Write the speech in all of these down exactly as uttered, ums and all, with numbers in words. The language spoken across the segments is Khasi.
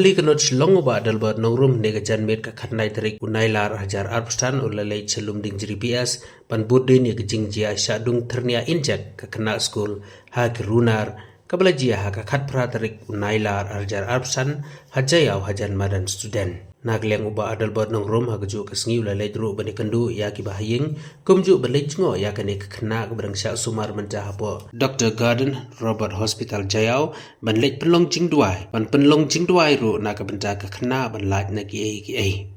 Te ka nud shlong u Bah Adelbert Nongrum, ne ka janmiet ka khatnai tarik u Nailar hajar arphew san u la leit sha Lumdiengjri P S ban bud dien ïa ka jingjia shahdung thyrnia injek ka khynnah skul ha ki runar, kaba la jia ha ka khatphra tarik u Nailar hajar arphew san ha Jaïaw hajan madan student. Na ka liang u Bah Adelbert Nongrum ha kajuh ka sngi u la leit ruh ban ïakynduh ïa kiba ha ïing, kumjuh ban leit jngoh ïa kane ka khynnah kaba dang shah sumar mynta hapoh Doctor Gordon Roberts Hospital Jaïaw, ban leit pynlong jingduwai, ban pynlong jingduwai ruh na ka bynta ka khynnah ban lait na kiei kiei.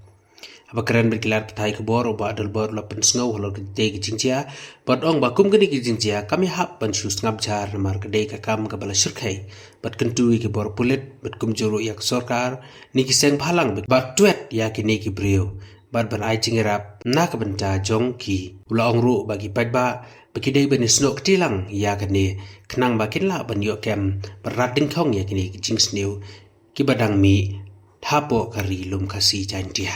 Haba kren bad ki lad pathai khubor u Bah Adelbert u la pynsngew halor katei ka jingjia, bad ong ba kum kane ka jingjia kam ïahap ban shu sngap jar namar ka dei ka kam kaba la shyrkhei, bad kyntu ïa ki bor pulit, bad kumjuh ruh ïa ka sorkar, ne ki seng bhalang, bad twet ïa kine ki briew, bad ban ai jingïarap na ka bynta jong ki. U la ong ruh ba ki paidbah ba ki dei ban ïasnoh kti lang ïa kane, khnang ba kin lah ban ïoh kem bad rat dyngkhong ïa kine ki jingsniew kiba dang mih hapoh ka Ri Lum Khasi Jaintia.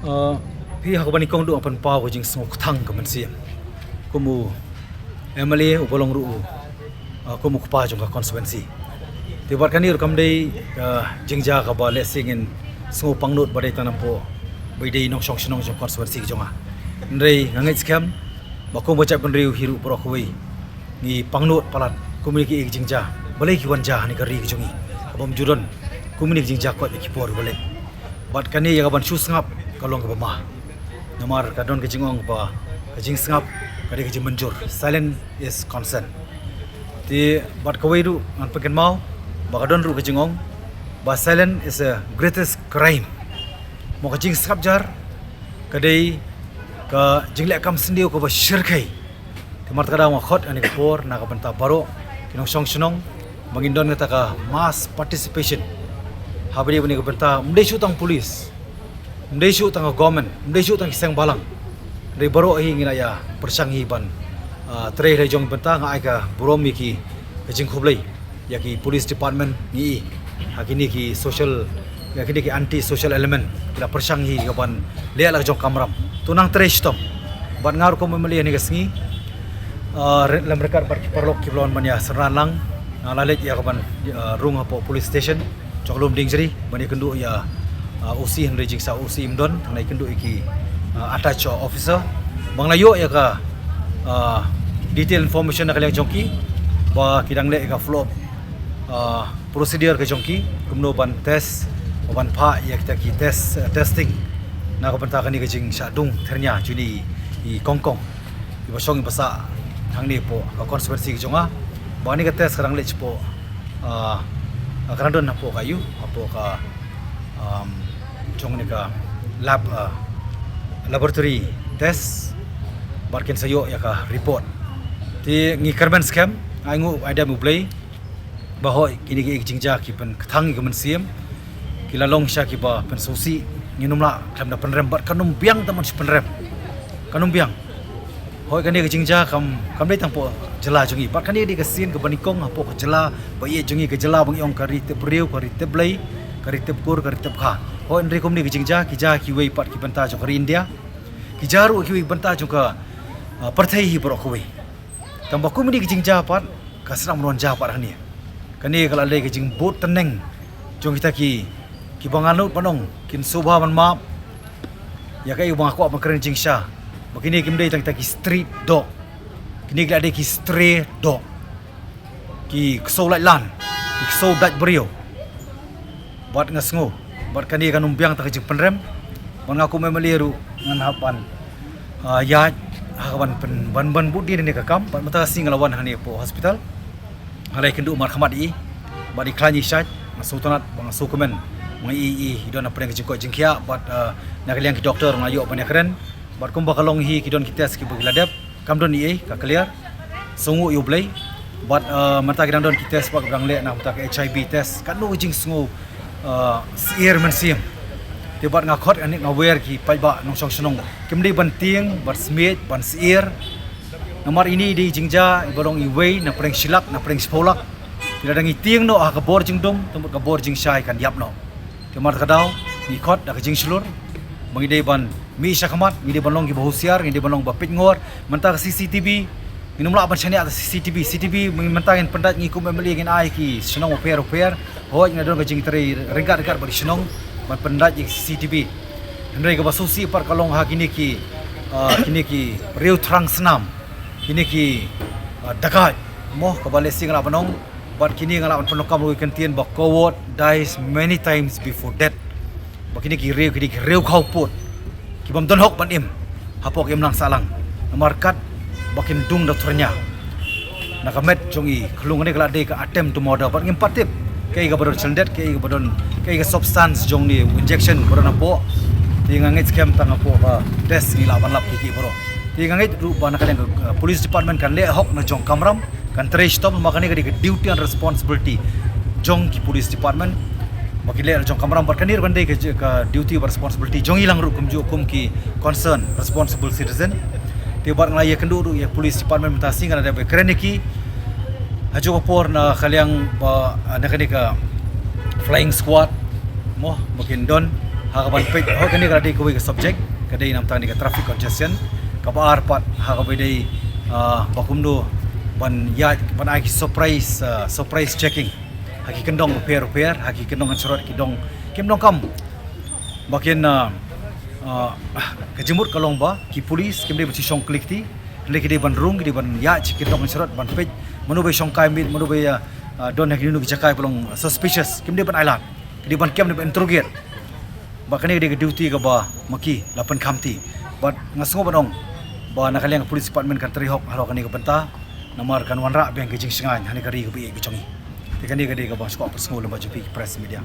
Uh, phi ha kaba nyngkong duh nga pynpaw ka jingsngewkthang ka mynsiem kum u M L A uba long ruh u, uh, kum u kpa jong ka constituency. Te bad kane ruh kam dei ka jingjia kaba lehse ngin sngew pangnud ba dei tang napoh ba i dei nongshong shnong jong constituency ka jong nga. Hynrei nga ngeit skhem ba kum ka jaitbynriew hi ruh baroh kawei ngi pangnud palat kumne ki jingjia. Balei ki wan jia ha kane ka ri ka jong ngi? Haba ym ju don kumne ki jingjia koit ïa ki por ba leh. Bad kane ïa ka ban shu sngap ka long kaba ma. Namar ka don ka jingong ba ka jingsngap ka dei ka jingmynjur. Silence is consent. Te bad kawei ruh ngan pynkynmaw ba ka don ruh ka jingong ba silence is a greatest crime. Mo ka jingsngap jar ka dei ka jingleh kam syndiew kaba shyrkhei. Te namar kata nga khot ha kane ka por na ka bynta baroh ki nongshong shnong ba ngin don kata ka mass participation. Haba dei ha kane ka bynta ym dei shuh tang police, ym dei shuh tang ka government, ym dei shuh tang ki seng bhalang. Dei baroh hi ngin ïa pyrshang hi ban, ah, trei ha la jong bynta. Nga ai ka burom ïa ki, ka jingkhublei ïa ki police department ngi i ha kine ki social, ïa kine ki anti social element ki la pyrshang hi ka ban leh la ka jong kamram. To nang trei shitom. Bad nga ruh kum M L A ha kane ka sngi, ah, re-, lem ryngkat bad ki paralok kiba la wan ban ïa synran lang, nga la leit ïa ka ban, ah, rung hapoh police station jong ka Lumdiengjri ban ïakynduh ïa, ah, O C, hynrei jingshah O C ym don, nga ïakynduh ïa ki, ah, attached officer ba nga la ïoh ïa ka, ah, detail information na ka liang jong ki ba ki dang leh ïa ka follow up, ah, procedure ka jong ki, kumno ban test, ban phah ïa kita ki test, eh, testing na ka bynta kane ka jingshahdung thyrnia jong kine i kongkong iba shong iba sah hangne hapoh ka constituency ka jong nga. Ba kane ka test ka dang leit shapoh, ah, ka dang don hapoh ka, ïa, hapoh ka, um, jong kane ka lab, ah, laboratory test. Bad kin sa ïoh ïa ka report. Te ngi kyrmen skhem, nga ainguh ïa u Blei ba hooid kine ki jingjia ki pynkthang ïa ka mynsiem, ki la long shisha kiba pynsngewsih. Ngin ym lah khlem da pynrem bad kan ym biang tang ban shu pynrem. Kan ym biang. Hooid kane ka jingjia kam, kam dei tang hapoh jylla jong ngi. Bad kane ka dei ka sien kaba nyngkong hapoh ka jylla ba ïeit jong ngi, ka jylla ba ngi ong ka ri tip briew, ka ri tip Blei, ka ri tip kur, ka ri tip kha. Hooid hynrei kumne ka jingjia ki jia ha kiwei pat ki bynta jong ka ri India. Ki jia ruh ha kiwei ki bynta jong ka, ah, pyrthei hi baroh kawei. Tangba kumne ka jingjia pat ka sdang ban wan jia pat hangne. Kane ka la dei ka jingbud tneng jong kita ki, kiba nga nud ban ong kin sngewbha ban map ïa kaei ba nga kwah ban kren jingshisha. Ba kine kim dei tang kita ki street dog. Kine ki la dei ki stray dog, ki ksew laitlan, ki ksew dait briew. Bad nga sngew, bad kane kan ym biang tang ka jingpynrem. Bad nga kum M L A ruh ngan hap ban, ah, ïaid ha ka ban pyn, ban, ban bud dien ïa kane ka kam. Bad mynta ka sngi nga la wan hangne hapoh hospital, nga la ïakynduh markhmat ïa i, bad i khlaiñ i shait. Nga sngewtynnat bad nga sngewkmen ba nga i, i, i don hapdeng ka jingkoit jingkhiah. Bad, ah, na ka liang ki doktor nga ïoh ban ïakren. Bad kumba ka long hi, ki don ki test kiba ki la dep, kam don ei ei, ka clear. Sngewnguh ïa u Blei. Bad, uh, mynta ki dang don ki test pat kiba dang leh, na mynta ka H I V test. Katno ka jingsngew, uh, syiar mynsiem. Te bad nga khot, nga wer ki paidbah nongshong shnong, kim dei ban tieng, ban smiej, ban syiar. Namar ine i dei i jingjia iba long iwei na pdeng shi lak, na pdeng shiphew lak. Te lada ngi tieng noh ha ka bor jingdum, te mut ka bor jingshai kan ïap noh. Te namar kata ka daw ngi khot da ka jingshlur ba ngi dei ban mih shakhmat, ngi dei ban long kiba husiar, ngi dei ban long ba peit ngor. Mynta ka C C T V Ngin ym lah ban shaniah da C C T V. C C T V mynta ngin pyndait, ngi kum M L A ngin ai ki shnong bapher bapher. Hooid, ngin don ka jingtrei ryngkat ryngkat bad ki shnong ban pyndait ïa ki C C T V. Hynrei kaba sngewsih pat ka long ha kine ki, ah, kine ki riew thrang snam, kine ki, ah, dakaid, mo, kaba lehse nga lah ban ong, bad kine nga lah ban pyndonkam ruh ïa ka ktien ba cowardice many times before death. Ba kine ki riew, kine ki riew khawpud, ki bym don hok ban im hapoh ka imlang sahlang. Namar katba kin dung da u thyrnia na ka met jong i, ka long kane ka la dei ka attempt to murder. Bad ngim pat tip kaei kaba don shyndet, kaei kaba don, kaei ka substance jong une u injection ba don hapoh. Te nga ngeit skhem tang hapoh ka test ngi lah ban lap kiei kiei baroh. Te nga ngeit ruh ba na ka liang ka, uh, police department kan leh hok na jong ka kamram, kan trei shitom, namar kane ka dei ka duty and responsibility jong ki police department ba ki leh na jong ka kamram. Bad kane ruh kan dei ka, ka duty bad responsibility jong ngi lang ruh kumjuh kum ki concerned responsible citizen. Te bad nga la ïakynduh ruh ïa ka police department mynta sngi, nga la dep ïakren ïa ki ha kajuh ka por na ka liang ba, ah, na kane ka flying squad, mo, ba kin don ha kaban peit. Hooid, kane ka la dei kawei ka subject, ka dei namar kane ka traffic congestion. Kaba ar pat ha kaba dei, ah, ba kumno ban ïaid, ban ai ki surprise, ah, surprise checking ha ki kyndong bapher bapher, ha ki kyndong shansharot, ki dong kim donkam. Ba kin, ah, ah, ka jingmut ka long ba ki police kim dei ban shu shong kli kti, hynrei ki dei ban rung, ki dei ban ïaid sha ki kyndong shansharot ban peit mano ba shongkai miet, mano ba, ah, ah, don ha kino kino ki jaka ba long suspicious. Kim dei ban ailad, ki dei ban kem, dei ban interrogate. Bad kane ka dei ka duty kaba ma ki la pynkhamti. Bad nga sngew ban ong ba na ka liang ka police department kan trei hok halor kane ka bynta, namar kan wanrah biang ka jingshngaiñ ha kane ka ri kaba ïeit ka jong ngi. Te kane ka dei kaba nga kwah pynsngew lyngba jong phi ki press media.